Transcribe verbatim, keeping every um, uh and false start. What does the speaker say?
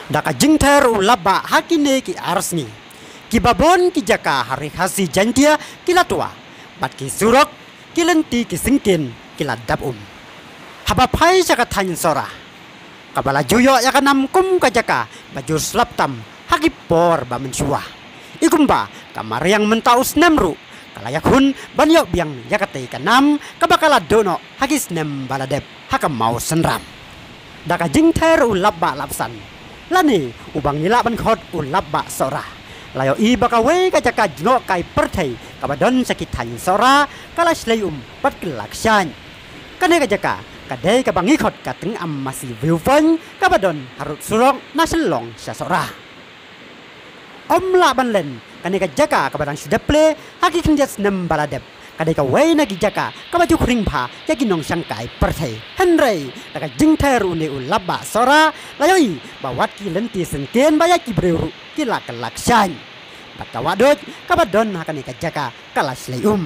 Da ka jingther u lapbah ha kine ki ar sngi, kiba bun ki jaka ha Ri Khasi Jaiñtia ki la twa, bad ki surok, ki lynti ki syngkien ki la dap um. Haba phai sha ka thaiñ Sohra, kaba la ju ïoh ïa ka nam kum ka jaka ba jur slap tam ha ki por ba mynshuwa. I kumba ka mariang mynta u snem ruh ka la ïakhun ban ïoh biang ïa katei ka nam kaba ka la duh noh ha ki snem ba la dep ha ka Mawsynram. Da ka jingther u lapbah lapsan lane uba ngi lah ban khot u lapbah Sohra, la ïohi ba kawei ka jaka jngohkai pyrthei kaba don sha ki thaiñ Sohra ka la shlei um bad ka la kshaid. Kane ka jaka ka dei kaba ngi khot ka Tyngam Masi View Point kaba don harud surok na Shillong sha Sohra. Ym lah ban len, kane ka jaka kaba dang shu dep plie ha ki khyndiat snem ba la dep, ka dei kawei na ki jaka kaba ju khring bha ïa ki nongshangkai pyrthei. Hynrei da ka jingther une u lapbah Sohra, la ïohi ba wat ki lynti syngkien bad ïa ki briew ruh ki la kylla kshaid. Bad ka wahduid kaba don ha kane ka jaka ka la shlei um.